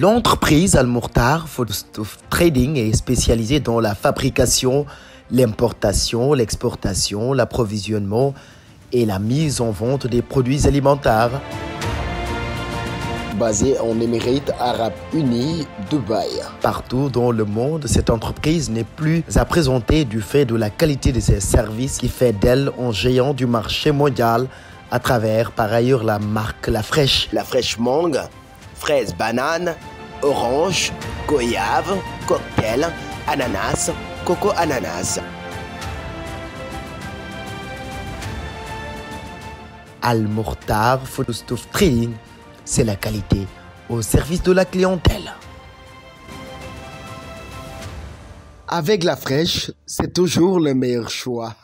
L'entreprise Al Mourtar Food Trading est spécialisée dans la fabrication, l'importation, l'exportation, l'approvisionnement et la mise en vente des produits alimentaires. Basée en Émirats Arabes Unis, Dubaï. Partout dans le monde, cette entreprise n'est plus à présenter du fait de la qualité de ses services qui fait d'elle un géant du marché mondial à travers par ailleurs la marque La Fraîche. La Fraîche mangue, fraise banane, orange, goyave, cocktail, ananas, coco ananas. Al Mourtar Food Trading, c'est la qualité au service de la clientèle. Avec La Fraîche, c'est toujours le meilleur choix.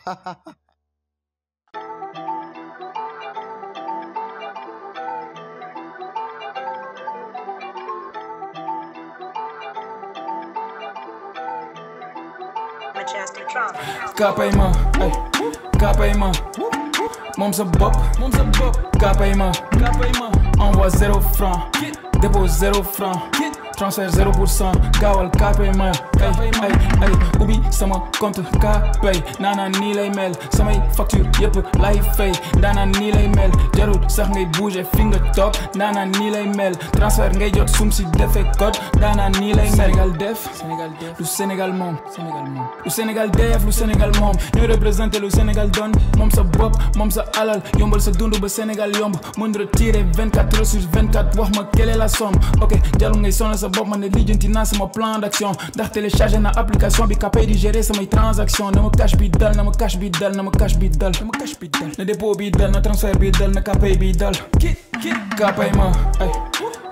Kapayma, ay, kapayma. Moom sa bopp, kapayma. Envoie 0 francs, dépôt 0 francs, transfert 0%, gaawal kapayma. Ay, ubbi sama compte kapay. Nana nii lay mel, samay facture yëpp lay fay. Nana nii lay mel, jarul sax ngay bouger fi nga toog. Nana nii lay mel, transfert ngay jot sum si defee code. Nana nii lay mel. Sénégal def, lu Sénégal moom. Lu Sénégal def, lu Sénégal moom. Ñooy représenté lu Sénégal doon. Moom sa bopp, moom sa alal, yombal sa dund ba Sénégal yomb. Mën retirer 24 heures sur 24, wax ma quelle est la somme. Ok, jarul ngay sonal sa bopp, man ne lijjanti naa sama plan d'action. Ndax téléchargé na application bi kapay di gérer samay transaction. Na ma cash bi dal, na ma cash bi dal, na ma cash bi dal. Na dépôt bi dal, na transfert bi dal, na kapay bi dal. Kapay ma, ay,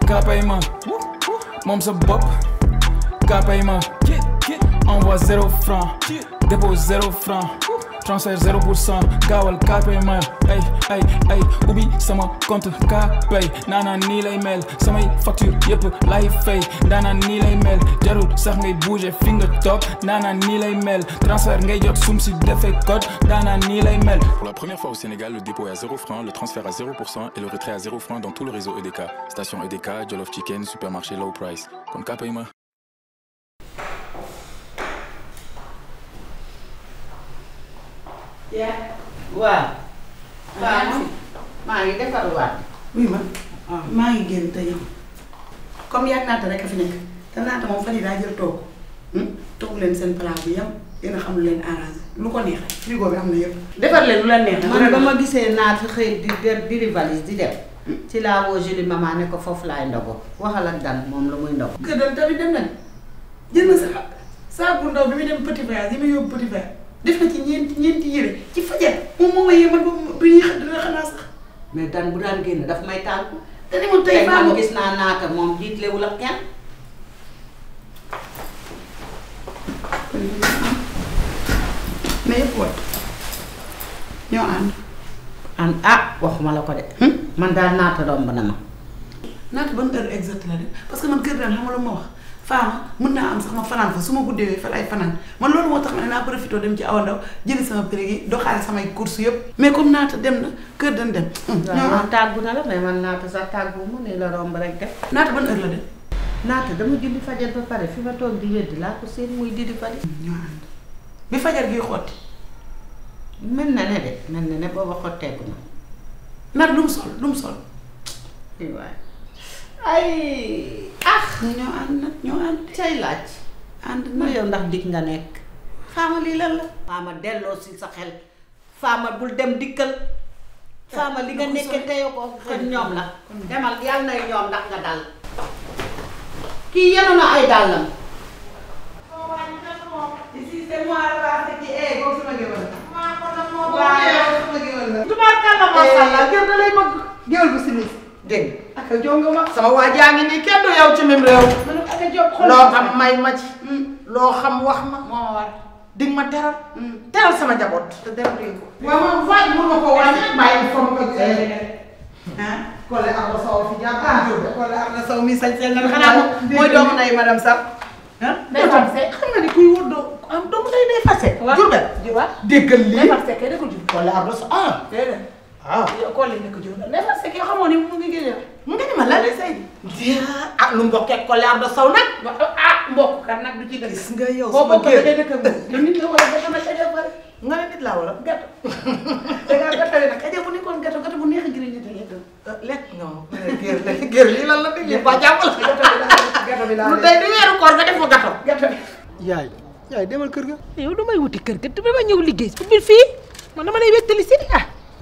kapay ma. Moom sa bopp, kapay ma. Envoie 0 francs, dépôt 0 francs, transfert 0%, gaawal kapayma. Ay, ubbi sama compte kapay. Nana nii lay mel, samay facture yëpp lay fay. Nana nii lay mel, jarul sax ngay bouger fi nga toog. Nana nii lay mel, transfert ngay jot sum si defee code. Nana nii lay mel. Pour la première fois au Sénégal, le dépôt est à 0 francs, le transfert à 0% et le retrait à 0 francs dans tout le réseau EDK. Station EDK, Jollof Chicken, supermarché low price. Kon kapayma. waaw. maa ngi defarwaat. oui maa ngi génn te yow comme yaa naata rek a fi nekk te naata moom fan yii daa jël toog toog leen seen plat bi yam yéen a xam lu leen arrangé lu ko neex rek frigo bi am na yëpp. defar leen lu leen neex. man ba ma gisee naata xëy di valise di dem. ci laa woo Julie maman ne ko foofu laay ndogo waxal ak Dan moom la muy ndogo. kër Dan tamit dem nañ jël na sa saabu ndaw bi muy dem petit voyage yi muy yóbbu petit voyage. def na ci ñeenti yére ci fajar moom moo ma yee man bu ñuy dina xanaa sax. mais Dan bu daan génn daf may tànku. te ni mu tey man gis naa naata moom jiitlewul ak kenn. mais yëpp waay ñoo ànd. waxuma la ko de. man daal naata romb na ma. naata ban heure exacte la de parce que man kër Dan xam nga lu ma wax. Faama mën naa am sax ma fanaan fa su ma guddee fa lay fanaan man loolu moo tax ma ne naa profité dem ci Awa Ndaw jëli sama prix yi doxaale samay courses yëpp. mais comme naata dem na kër Dan dem. waaw tàggu na la mais man naata sax tàggu mu ne la romb rek def. naata ban heure la dem. naata dama julli fajar ba pare fi ma toog di wedd laa ko seen muy di fari. ñoo ànd bi fajar gi xotti. mel na ne booba xotteeku na. naata lu mu sol. waay. ay ñoo ànd cay laaj. ànd na yow ndax dig nga nekk. Faama lii lan la. Faama delloo si sa xel. Faama bul dem dikkal. Faama li nga nekkee teyoo ko kon ñoom la. demal yàlla nay ñoom ndax nga dal. kii yenu na ay dàllam. ici c'est moi la qui est boobu sama géwël la. waaw sama géwël la. tubaarkàlla macha allah gerte da lay bëgg. géwël bu sinis. dégg ak a jongo ma. sama waa jaa ngi nii kenn du yow ci même réew. ak a jóg xool loo xam may ma ci. loo xam wax ma. moo war. dig ma teral. teral sama njaboot. te dem dégg ko. waaw moom Fatou mun ma ko wàññi bàyyi fa ma ko ah. Kole Ardo Sow fi jàpp Kole Ardo Sow mi sañseel na xanaa mooy doomu nday madame Sam. ah day fase xam nga ni kuy wut am doomu nday day fase. waaw Jurbel. waaw déggal lii. day fase kay dëgg jub. Kole Ardo Sow ah. déedéet. ah yow koo leen nekk jiw ne fa sekk yoo xamoo ni mu ngi génne mu ngi ni ma lan lay say ah lu mbokkee ko leer da saw nag ah mbokk kan nag du ci dëgg gis nga yow sama géer boo dëkk ak nit la wala dafa nag aja pare nga ne nit laa wala gâteau da ngaa gâteau nag aja bu nekkoon gâteau bu neex a gërëm nit lekk non géer lii lan la dégg ba jàppal gâteau bi laa lu tey di weeru koor nga def fa gâteau yaay demal kër ga. yow damay wuti kër ga te dama ñëw liggéey si ubbil fii man dama lay wéttali si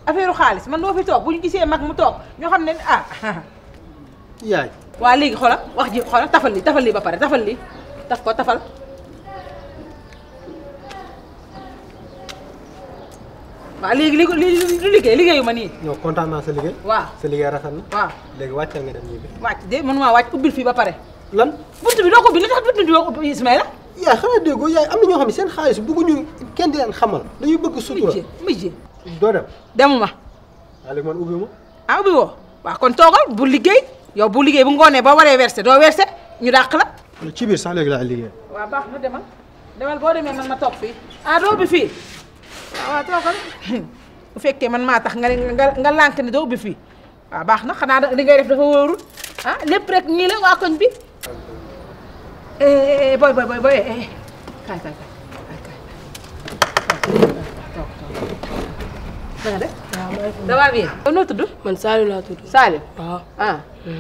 affaire xaalis man doo fi toog bu ñu gisee mag mu toog ñoo xam ne yaay. waa léegi xoolal wax ji xoolal tafal lii ba pare tafal lii tafal waaw léegi li liggéeyu ma nii. non kontaan naa sa liggéey. waaw sa liggéey rafet na. waaw léegi wàccal nga dem ñibbi. wàcc de mënuma wàcc ubbil fii ba pare. lan. buntu bi doo ko ubbi li tax buntu bi doo ko ubbi Ismaïla. yaay xanaa déggoo yaay am na ñoo xam ne seen xaalis bëgguñu kenn di leen xamal dañuy bëgg sutura. mujjee doo dem. demuma. waaw léegi man ubbi ma. ah ubbi woo waaw kon toogal bu liggéey yow bu liggéey bu ngoonee ba waree versé doo versé ñu dàq la. ci biir sax léegi laa liggéey. waaw baax na demal boo demee man ma toog fii ah doo ubbi fii waaw toogal bu fekkee man maa tax nga lànk ne doo ubbi fii waaw baax na xanaa li ngay def dafa wóorul ah lépp rek ñii la waa koñ bi boy kaay toog da nga def ça va bien yow noo tudd man Saliou laa tudd. Saliou waaw. ah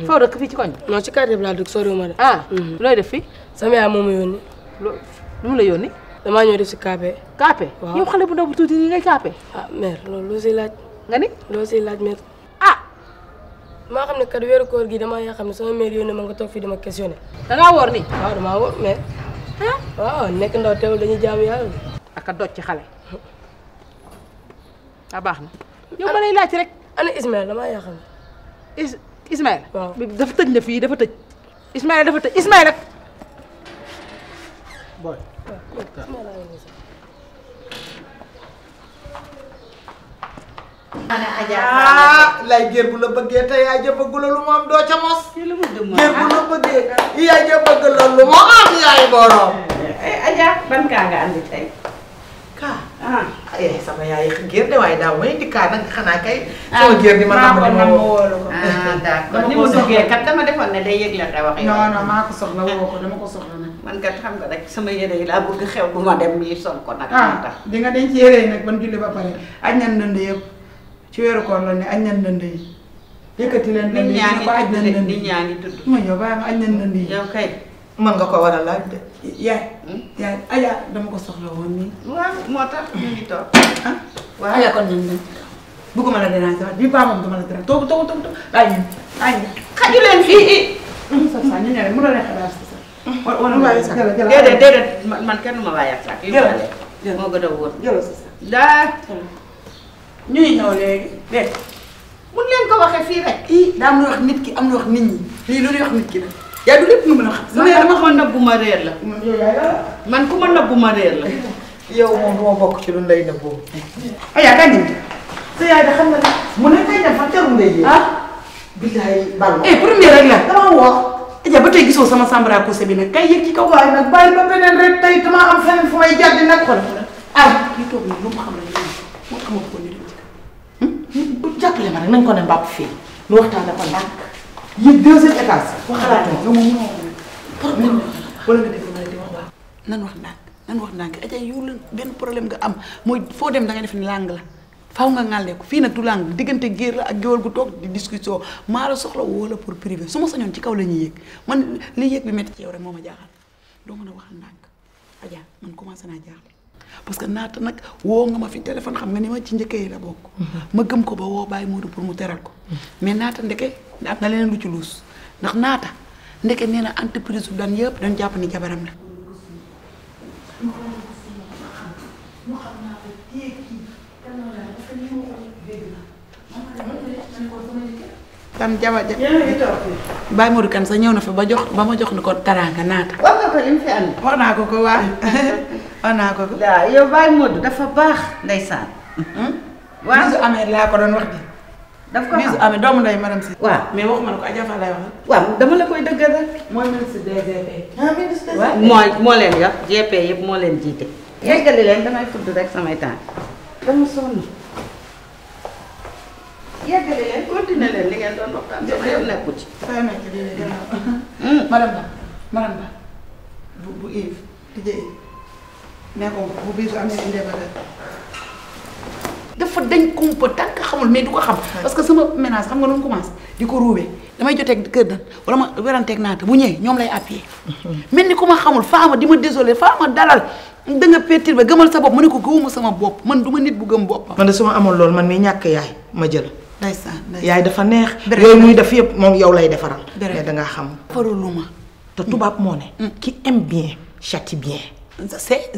foo dëkk fii ci koñ non ci quartier bi laa dëkk soriwuma de. ah looy def fii sama yaay moo ma yónni. lu mu la yónni damaa ñëw def si kaape. kaape waaw yow xale bu ndaw bu tuuti nii ngay kaape ah mère loolu loo siy laaj. nga ni loo siy laaj mère. ah maa xam ne kat weeru koor gi damaa yaa xam ne sama mère yónni ma nga toog fii dama questionné. dangaa woor nii waaw damaa wóor mais. waaw nekk ndaw teewul dañuy jaamu yàlla. ak a doj ci xale ah baax na yow ma lay laaj rek ana Ismaël damaa yaa xam ne. Ismaël waaw dafa tëj na fii dafa tëj Ismaël dafa tëj Ismaël rek boy. lay géer bu la bëggee te yaay ja bëgg la lu mu am doo ca mos. géer bu la bëggee yaay ja bëgg la lu mu am yaay borom. Adja ban kaa nga andi tey. kaa ay sama yaay géer de waaye daaw may indi kaa nag xanaa kay. sama géer di ma nam ma wóolu ko. d'accord ni mu duggee kat dama defoon ne day yëgle xew wax yow. non maa ko soxla woo ko dama ko soxla nag. man kat xam nga rek sama yére yi laa bëgg xew bu ma dem yi sol ko nag. di nga denc yére yi nag ban julli ba pare añ nan ndënd yëpp ci weeru koor la ne añ nan ndënd yi yëkkati leen ndënd yi ñu ko aj nan ndënd yi nit ñaa ngi tudd. ma ñëw bàyyi ma añ nan ndënd yi yow kay. mën nga ko war a laaj de yaay Adja dama ko soxla woon nii. waaw moo tax ñu ngi toog. waaw Adja kon nañ bëgguma la déranger waat bii baa moom dama la déranger toog bàyyi xaju leen fii. sax ñu ne rek mu doon xalaat sax. wala bàyyi sax déedéet man kenn du ma bàyyi ak sax. jël moo gën a wóor. jël sa sax. daa. ñuy ñëw léegi dégg mun leen ko waxee fii rek. daa am lu wax nit ki am lu wax nit ñi lii lu ñuy wax nit ki la. yaa du lépp nga mën a xam. man dama ko nëbbu ma réer la. man ku ma nëbbu ma réer la. yow moom du ma bokk ci lu lay nëbboo. Adja kañ lañ sa yaay da xam nga mu ne kay dem fa teru ndey yi. billaay bal ma. première rek la dama wax. Adja ba tey gisoo sama sambara couché bi nag kay yëg ci kaw. waaye nag bàyyi ba beneen rek tey dama am feneen fu may jàddi nag xool. kii toog nii lu mu xam rek moo tax ma ko ni dem ci kaw. jàppale ma rek nañ ko ne mbàpp fii lu waxtaan dafa ndànk. yéeg deuxième étage. waxalaatoo nga moom mënoo problème wala nga def ma di wax waaw. nan wax ndànk Adja yow la benn problème nga am mooy foo dem da ngay def ni làng la faaw nga ŋàllee ko fii nag du làng diggante géer la ak géwal gu toog di discussion maa la soxla woo la pour privé su ma sañoon ci kaw la ñuy yéeg man li yéeg bi métti ci yow rek moo ma jaaxal doo mën a waxal ndànk Adja man commencé naa jaaxle parce que naata nag woo nga ma fi téléphone xam nga ni ma ci njëkk yi la bokk. ma gëm ko ba woo Baye Modou pour mu teral ko mais naata ndeke am na leneen lu ci luus ndax naata ndeke nee na entreprise bu daan yëpp dañ jàpp ni jabaram la. kan jabar ja Baye Modou kan sax ñëw na fa ba ma jox ni ko taraanga naata. wax nga ko li mu fi andi. wax naa ko ko waa wax naa ko ko. waaw yow Baye Modou dafa baax ndeysaan. waaw bisu amee laa ko doon wax de. daf ko bisu amee doomu nday madame si. waaw mais waxuma ne ko Adja Fall lay wax. waaw dama la koy dëggal rek. mooy ministre DGP. ministre DGP. waaw moo leen yor GP yëpp moo leen jiite. yeggali leen damay fudd rek samay temps dama sonn. yeggale leen continuer leen li ngeen doon waxtaan sama yoon nekku ci. fay nekk di gannaaw. madame Ba bu Yves di jëy nee ko bu biir am na indee ba dafa dañ kumpa tànk xamul mais du ko xam parce que sama ménage xam nga nu mu commencé di ko ruubee damay joteeg kër dan wala ma weranteeg naata bu ñëwee ñoom lay appuyer mel ni ku ma xamul faama di ma désolé faama dalal da nga pertir ba gëmal sa bopp ma ne ko gëwuma sama bopp man du ma nit bu gëm boppam. man de su ma amoon loolu man mii ñàkk yaay ma jël. ndeysaan yaay dafa neex. yooyu muy def yëpp moom yow lay defaral. mais dangaa xam. faraluma. te tubaab moo ne. qui aime bien châtie bien. je sais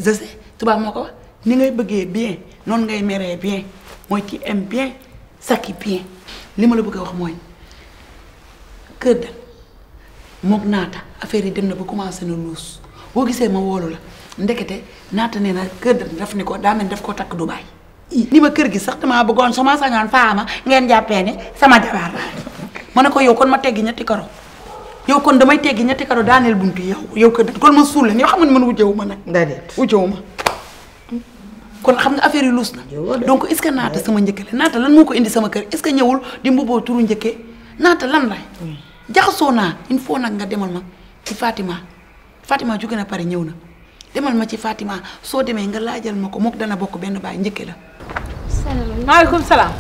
tubaab moo ko wax ni ngay bëggee bien noonu ngay meree bien mooy qui aime bien saki bien li ma la bëgg a wax mooy kër da mook naata affaire yi dem na ba commencé na luus boo gisee ma woolu la ndekete naata nee na kër da daf ni ko daa mel daf koo takk Dubaay. ni ma kër gi sax damaa bëggoon sama sañoon faama ngeen jàppee ne sama jabaar la ma ne ko yow kon ma teggi ñetti karo yow kon damay teggi ñetti karo daaneel buntu yow kër da kon ma suul leen yow xam nga ni man wujjewu ma nag. déedéet wujjewu ma. kon xam nga affaire yi luus na donc est-ce que naata sama njëkke la naata lan moo ko indi sama kër est-ce que ñëwul di mbubboo turu njëkkee naata lan la jaxasoo naa il faut nag nga demal ma ci Fatima jóge na Paris ñëw na demal ma ci Fatima soo demee nga laajal ma ko mook dana bokk benn baay njëkke la. maaleykum salaam.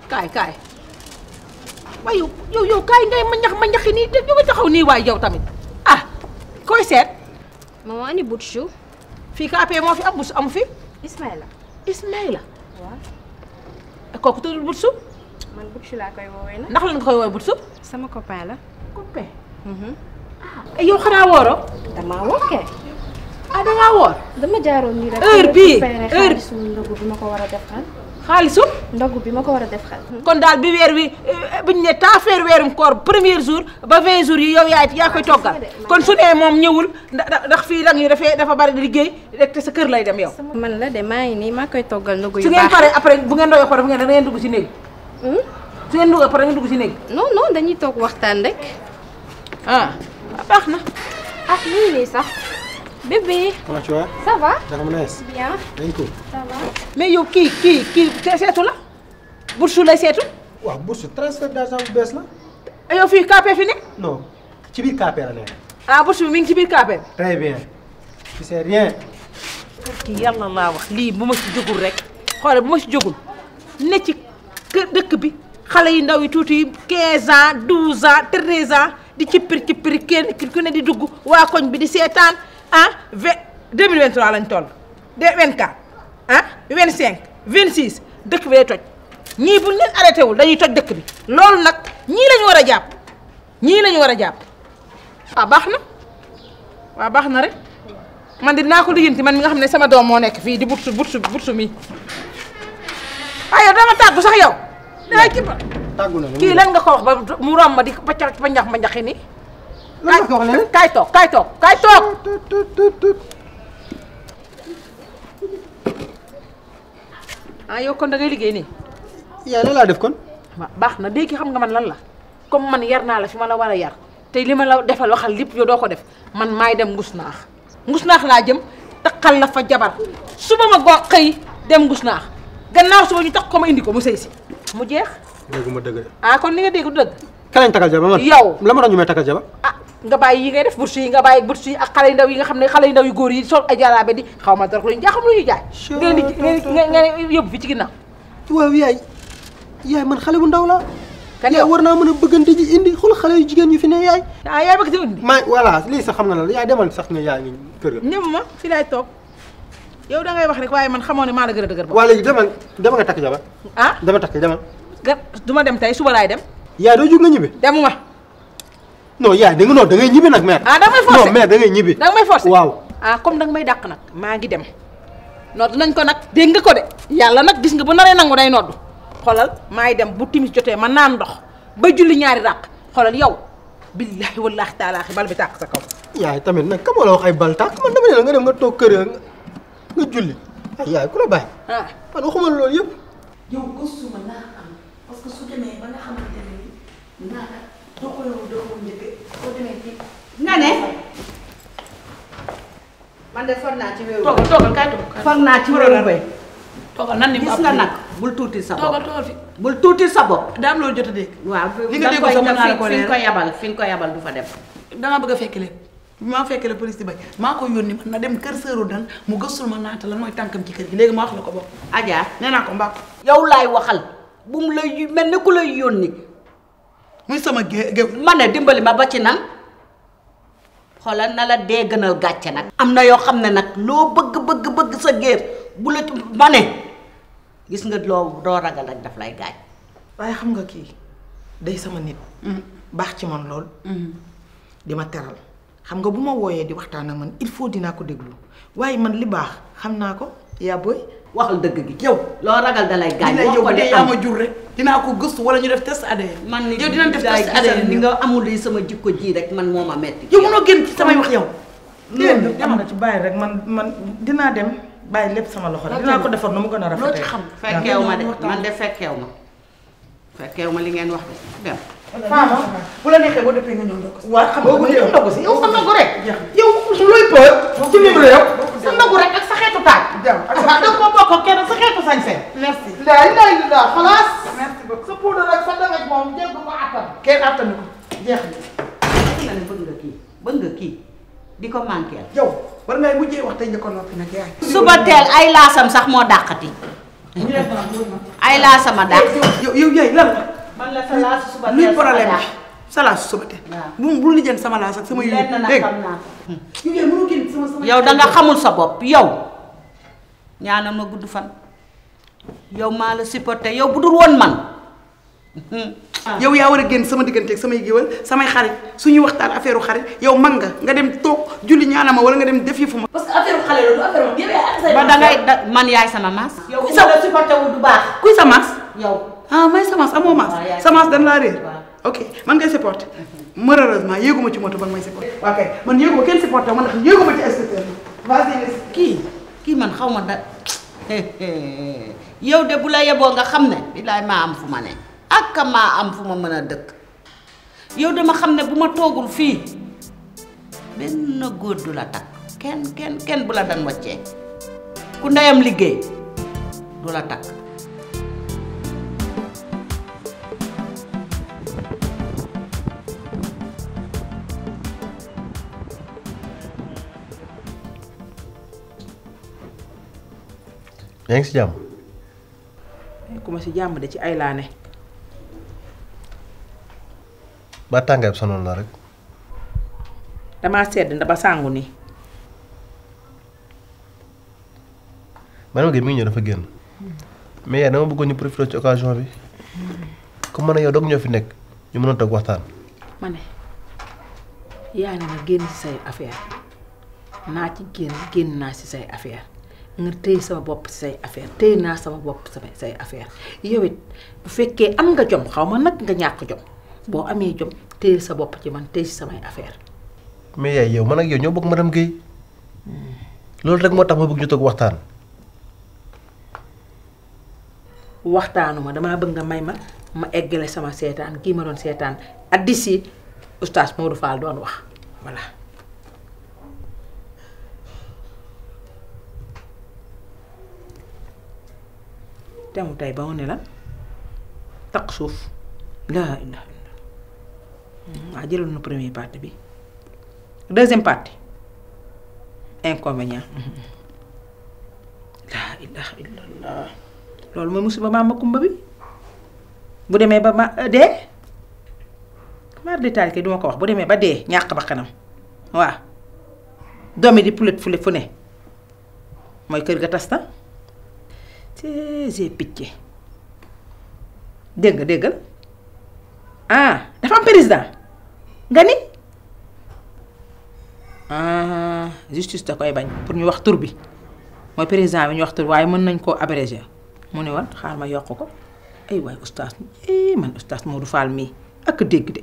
kaay waaye yow kaay ngay ma ñaxi nii yow nga taxaw nii waaye yow tamit koy seet. maman ani Bouchou. fii KP moo fi am Bouchou amu fi. Ismaïla. waaw. kooku tuddul Bouchou. man Bouchou laa koy woowee nag. ndax la nga koy woowee Bouchou. sama copain la. copain. yow xanaa wooroo. damaa woor kay. dangaa woor. dama jaaroon nii rek. heure bii xaalisu ndogu bi ma ko war a def xel. xaalisu. ndogu bi ma ko war a def xel. kon daal bi weer wi buñ ne taafeer weerum koor premier jour ba 20 jours yi yow yaa koy toggal kon su nee moom ñëwul ndax fii la ñu dafa bari liggéey rek te sa kër lay dem yow. man la de maa ngi nii maa koy toggal ndogu yu su baax ngeen paree après bu ngeen doyoo pare da ngeen dugg ci néeg. su ngeen dugg pare ngeen dugg ci néeg. non dañuy toog waxtaan rek. baax na. lii nii sax. bébé. comment tu vas. ça va. bien. ça va. mais yow kii seetu la Bouchou lay seetu. waaw bourse transfert d'argent bu bees la. yow fii KP fi nekk. non ci biir KP la nekk. Bouchou bi mi ngi ci biir KP. très bien. tu sais rien. kii yàlla laa wax lii bu ma ci jógul rek xoolal bu ma ci jógul ne ci kër dëkk bi xale yu ndaw yi tuuti 15 ans 12 ans 13 ans di cippiri kenn ku ne di dugg waa koñ bi di seetaan 2023 lañ toll 24 25 26 dëkk bi day toj ñii buñ leen arrêté wul dañuy toj dëkk bi loolu nag ñii lañu war a jàpp baax na rek man dinaa ko lijjanti man mi nga xam ne sama doom moo nekk fii di Bouchou mi yow dama tàggu sax yow daa ci ba tàggu na kii lan nga ko wax ba mu romb ma di ba njaxi ni lan nga ko wax leneen kaay toog yow kon da ngay liggéey nii yaa la laa def kon baax na léegi xam nga man lan la comme man yar naa la fi ma la war a yar te li ma la defal waxal lépp yow doo ko def man maay dem ngusnaax laa jëm taxal la fa jabar suba ma goo xëy dem ngusnaax gannaaw suba ñu tax ko ma indi ko mu sëy si mu jeex. déggu ma dëgg de. kon li nga dégg du dëgg. ka lañ takkal jabar man. yow la ma doon ñu may takkal jabar. nga bàyyi yi ngay def Bouchou yi nga bàyyi Bouchou yi ak xale yu ndaw yi nga xam ne xale yu ndaw yu góor yi sol ay jaraabe di xaw ma dara lu ñu jaay xam lu ñuy jaay. ngeen yóbbu fi ci ginnaaw. waaw yaay man xale bu ndaw laa. kan yow war naa mën a bëggante ji indi xool xale yu jigéen ñu fi ne yaay. yaay bëgg ci indi. voilà lii sax xam nga la yaay demal sax nga yaay ngi kër ga. ñëw ma fi laay toog yow da ngay wax rek waaye man xamoo ne maa la gën a dëgër ba. waa léegi dama nga takk jabar. dama takk demal. du ma dem tey suba laay dem. yaay doo jug nga ñibbi. demuma. non yaay da ngay ñibbi nag mère. da nga may forcé non mère da ngay ñibbi. da nga may forcé waaw. comme da nga may dàq nag maa ngi dem nodd nañ ko nag dégg nga ko de yàlla nag gis nga bu naree nangu day nodd xoolal maay dem bu timis jotee ma naan ndox ba julli ñaari ràq xoolal yow billahi wallahi taalaaxi bal bi tàq sa kaw. yaay tamit nag ka ma la wax ay bal tàq man dama ne la nga dem nga toog kër nga julli yaay ku la bàyyi. man waxuma loolu yëpp. yow gëstu ma naa am parce que su demee ba nga xamante ne nii naata doxaloo njëkk soo demee ci. nga ne man de for naa ci wéeru. toogal kaay toog. for naa ci wéeru bay. toogal nan ni mu gis nga nag bul tuuti sa bopp toogal fi bul tuuti sa bopp. daa am loolu jot a dégg. waaw li nga dégg sax mën naa la ko leer fi nga ko yabal du fa dem. danga bëgg a fekk leen maa fekkee la police di bay maa ko yónni man na dem kër sëru dan mu gëstul ma naata lan mooy tànkam ci kër gi léegi ma wax la ko bopp. Adja nee naa ko mbaa yow laay waxal bu mu lay mel ni ku lay yónni. muy sama géew. ma ne dimbali ma ba ci nan xoolal na la dee gënal gàcce nag. am na yoo xam ne nag loo bëgg sa géer bu la ma ne gis nga loo doo ragal rek daf lay gaañ. waaye xam nga kii day sama nit. baax ci man lool. di ma teral xam nga bu ma wooyee di waxtaan ak man il faut dinaa ko déglu waaye man li baax xam naa ko yaa booy. waxal dëgg gi yow loo ragal dalay gaañ. wax ko de yaa ma jur rek dinaa ko gëstu wala ñu def test ADN. man ni yow dinañ def test ADN ni nga amul sama jikko ji rek man moo ma metti. yow mënoo génn ci samay wax yow. loolu am na ci bàyyi rek man dinaa dem bàyyi lépp sama loxo rek dinaa ko defar nu mu gën a rafetee. loo ci xam fekkeew ma de man de fekkeew ma li ngeen wax de dem. Fama bu la neexee boo defee nga ñëw ndogu si. waaw xam nga bu ñëw ndogu si yow sa ndogu rek. yow looy pël ci mim réew sa ndogu rek ak sa xeetu taaj. da ko bokk ak kenn sa xeetu sañse. merci. laa ilaaha illallaah xalaas. merci beaucoup sa poudre rek sa dangaj moom jégg ko attan. kenn attanu ko jeex na. nga ne bëgg nga kii di ko manqué. yow war ngay mujjee wax tey nga ko noppi nag yaay. suba teel ay laasam sax moo dàqati. ay laasama dàq. yow yaay lan la. man la sa laas suba teel luy problème bi sa laas suba teel. bu lijjeen sama laas ak sama lenn nag xam naa ko. yow da nga xamul sa bopp yow ñaanal ma gudd fan yow maa la supporté yow bu dul woon man. yow yaa war a génn sama digganteeg samay géwal samay xarit suñuy waxtaan affaire xarit yow man nga dem toog julli ñaana ma wala nga dem def yi fu ma. parce que affaire xale la du affaire yow yaay ba dangay man yaay sama maas. yow ku la supporté wul du baax. kuy sa maas. yow. ah may sa maas amoo maas. sa maas dañ laa réer. ok man ngay supporté malheureusement yéeguma ci moto ba may supporté. waaw kay man yéeguma kenn supporté man ndax yéeguma ci inspecteur bi. vas-y kii man xaw ma da yow de bu la yeboo nga xam ne bilaay maa am fu ma ne ak maa am fu ma mën a dëkk yow dama xam ne bu ma toogul fii benn góor du la takk kenn bu la dan waccee ku ndeyam liggéey du la takk. yaa ngi si jàmm. ku ma si jàmm de ci ay laa ne. ba tàngaay bi sonoon la rek. damaa sedd nda ba sàngu nii. maanaam mi ngi ñëw dafa génn. mais yaay dama bëggoon ñu profité ci occasion bi. comme man a yow dog ñoo fi nekk ñu mën a toog waxtaan. ma ne yaa ne ma génn ci say affaire naa ci génn naa ci say affaire nga téye sama bopp ci say affaire téye naa sama bopp say affaire yow it bu fekkee am nga jom xaw ma nag nga ñàkk jom boo amee jom téye sa bopp ci man téye ci samay affaire. mais yaay yow man ak yow ñoo bokk madame Guèye loolu rek moo tax ma bëgg ñu toog waxtaan. waxtaanuma damaa bëgg nga may ma eggale sama seetaan kii ma doon seetaan addis yi oustaz Modou Fall doon wax voilà. temu tey ba mu ne la takk suuf laa ilaha illallah waa jëlal na première partie bi deuxième partie inconvénient laa ilaha illallah loolu mooy musiba maama kumba bi bu demee ba ma dee maar détail kay duma ko wax bu demee ba dee ñàkk ba kanam waaw doomi di pulet fule fu ne mooy kër ga tas na c'est picc déggal ah dafa am président nga ni justice da koy bañ pour ñu wax tur bi mooy président bi ñu wax tur waaye mën nañ koo abréger mu ne woon xaar ma yokk ko ay waay oustaz man oustaz Modou Fall mii ak dégg de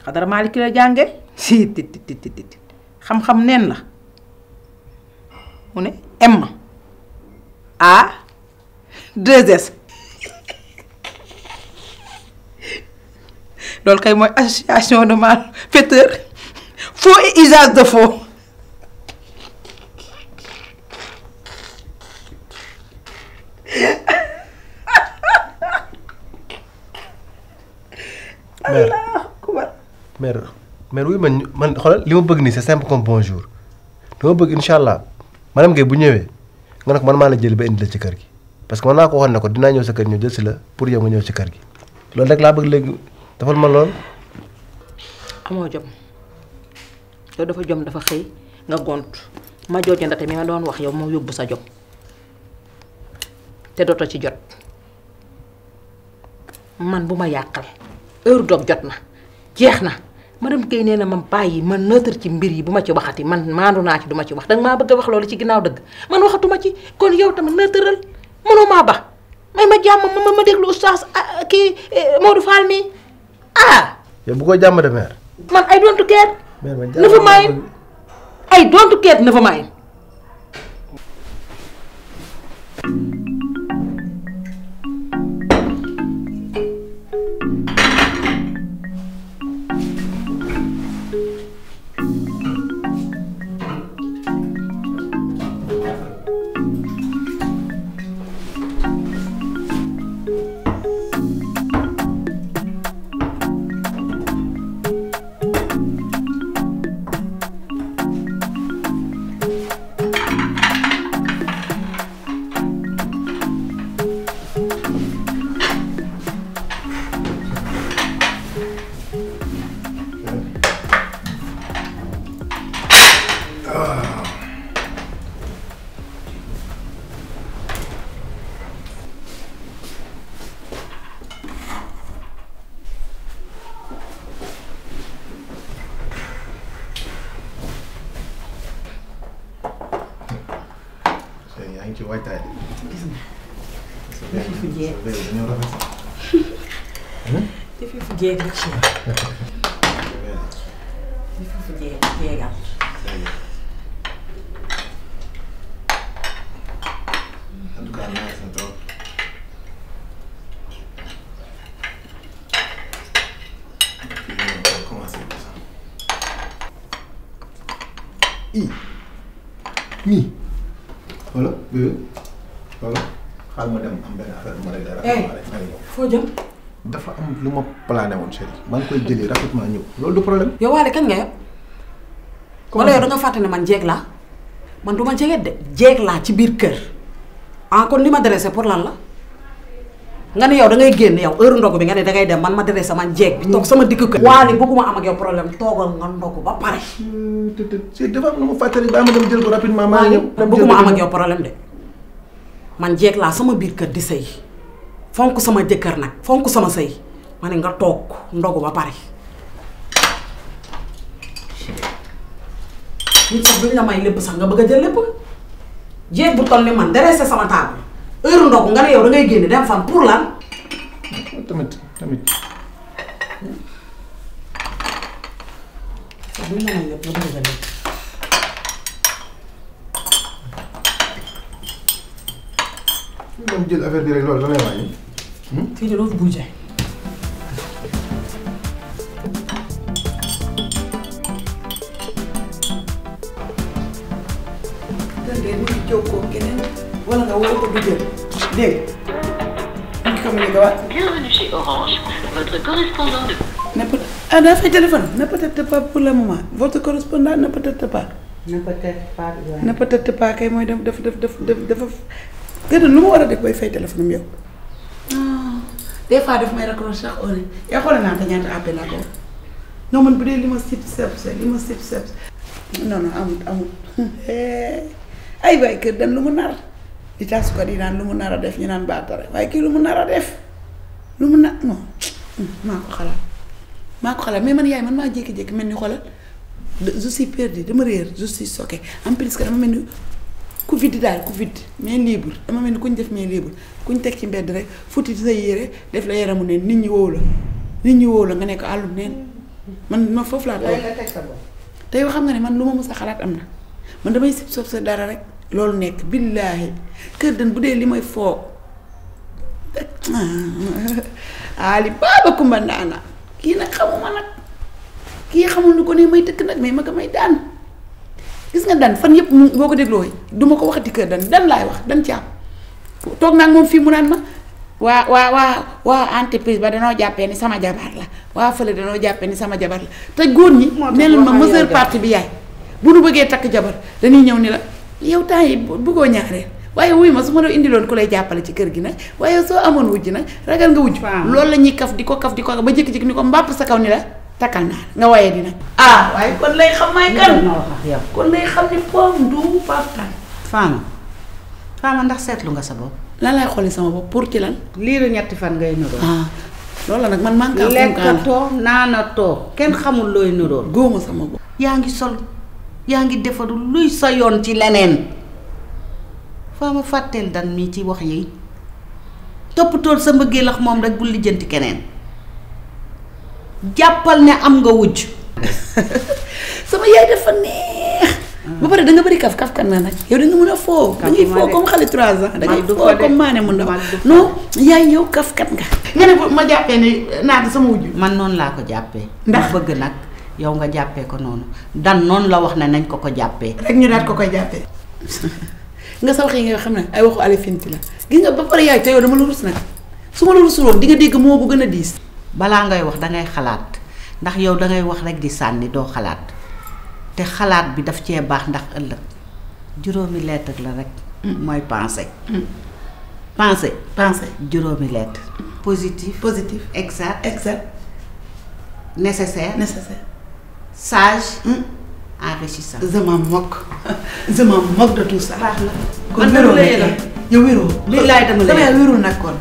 xadara Maalik la jànge si tit xam-xam neen la mu ne M A 2S loolu kay mooy association de malfaiteurs faux et usage de faux mère wuy man xoolal li ma bëgg nii c'est simple comme bonjour dama bëgg incha allah madame Guèye bu ñëwee nga ne ko man maa la jël ba indi la ci kër gi parce que man naa ko waxoon ne ko dinaa ñëw sa kër ñëw jël si la pour yow nga ñëw ci kër gi loolu rek laa bëgg léegi dafal ma lool. amoo jom yow dafa jom dafa xëy nga gont ma jooju ndate mi ma doon wax yow moo yóbbu sa jom te dootoo ci jot man bu ma yàqal heure dog jot na jeex na madame Guèye nee na ma bàyyi man nëtër ci mbir yi bu ma ci waxati man maandu naa ci du ma ci wax danga maa bëgg a wax loolu ci ginnaaw dëgg man waxatuma ci kon yow tamit nëtëral mënoo maa ba may ma jàmm ma déglu oustaz kii Modou Fall mi ah. yow bu ko jàmm de mère. man I don't care. never mind I don't care never mind. ci waajtaay gis nga. def fi jeeg def fi jeeg rek ci def fi jeeg jeegal. en tout cas nice na trop. nii voilà bébé voilà xaaral ma dem am benn affaire ma rek dara. foo jëm. dafa am lu ma plané woon chérie maa ngi koy jëlee rapidement ñëw loolu du problème. yow waale kañ nga yab. wala yow da nga fàtte ne man jeeg laa man du ma jeget de jeeg laa ci biir kër ah kon li ma dressé pour lan la nga ne yow da ngay génn yow heure ndogu bi nga ne da ngay dem man ma dressé man jeeg bi toog sama digg kër. waale bëgguma am ak yow problème toogal nga ndogu ba pare. te dafa am lu ma fàttali ba ma dem jël ko rapidement maa ñëw. bëgguma am ak yow problème de man jeeg laa sama biir kër di sëy fonk sama jëkkër nag fonk sama sëy ma ne nga toog ndogu ba pare. nit sax duñ la may lépp sax nga bëgg a jël lépp jeeg bu toll ni man dressé sama table heure ndogu nga ne yow da ngay génn dem fan pour lan. tamit. sax duñ la may lépp nga bëgg a jël lépp. dem jël affaire bi rek loolu da lay wàññi. fii de doo fi bougé. dégg nga jokkoo keneen wala nga woo ko du jël dégg nga. Bienvenue chez Orange, votre correspondant de. ne peut ah daa fay téléphone ne peut-être pas pour le moment votre correspondant ne peut-être pas. ne peut-être pas. ne peut-être pas kay mooy dafa gën lu ma war a def bay fay téléphone am yow. des fois daf may raccrocher sax au nez yow xoolal naa te ñaata appel laa ko non man bu dee li ma sip seps non amut ay waay kër dan lu mu nar di tas ko di naan lu mu nar a def ñu naan baatare waaye kii lu mu nar a def lu mu nar non maa ko xalaat mais man yaay man maa jékki-jékki mel ni xoolal je suis perdu dama réer je suis choqué en plus que dama mel ni ku vide daal ku vide mais libre dama mel ni kuñ def mais libre kuñ teg ci mbedd rek futti sa yére def la yaramu neen nit ñi woow la nga nekk àllum neen man foofu laa toog te yow xam nga ne man lu ma mës a xalaat am na man damay sib sob sa dara rek loolu nekk billaahi kër dan bu dee li may foog Ali Baba Kumba Ndaana kii nag xamuma nag kii xamul ni ko ne may tëkk nag mais ma ko may daan gis nga dan fan yëpp boo ko dégloo du ma ko waxati kër dan laay wax dan ci am toog naa ak moom fii mu naan ma waa entreprise ba danoo jàppee ni sama jabar la waa fële danoo jàppee ni sama jabar la te góor ñi ne leen ma majeure partie bi yaay bu nu bëggee takk jabar dañuy ñëw ni la yow temps yi bëggoo ñaareel waaye wuy ma su ma la indiloon ku lay jàppale ci kër gi nag waaye soo amoon wujj nag ragal nga wujj loolu la ñuy kaf di ko ba jékki-jékki ni ko mbàpp sa kaw ni la takkal naa nga waaye di nag waaye kon lay xam may kan kon lay xam ni poom du partan Fama ndax seetlu nga sa bopp lan lay xooli sama bopp pour ci lan liiru ñetti fan ngay nuroo loolu la nag man maa ngi kaa lekkatoo naanatoo kenn xamul looy nuroo góoma sama bopp yaa ngi sol yaa ngi defaru luy sa yoon ci leneen Fama fàtteel dan mii ci wax yi toppatool sa mbëggeel ak moom rek bul lijjanti keneen jàppal ne am nga wujj sama yaay dafa neex ba pare da nga bëri kaf kan na nag yow da nga mën a foo da ngay foo comme xale 3 ans da ngay foo comme maane mu ndaw non yaay yow kaf kat nga ne ma jàppee ni naata sama wujj man noonu laa ko jàppee ndax bëgg nag yow nga jàppee ko noonu dan noonu la wax ne nañ ko jàppee rek ñu daat ko koy jàppee nga sa wax yi nga xam ne ay waxu ale finti la gis nga ba pare yaay te yow dama la rus nag su ma la rusul woon di nga dégg moo bu gën a diis balaa ngay wax dangay xalaat ndax yow dangay wax rek di sànni doo xalaat te xalaat bi daf cee baax ndax ëllëg juróomi lettre la rek mooy pensée juróomi lettre positif exact nécessaire sage enrichissant je m'en moque de tout ça baax na kon wéroo yow wéroo lii laay dama sama yaay wéroo nag kon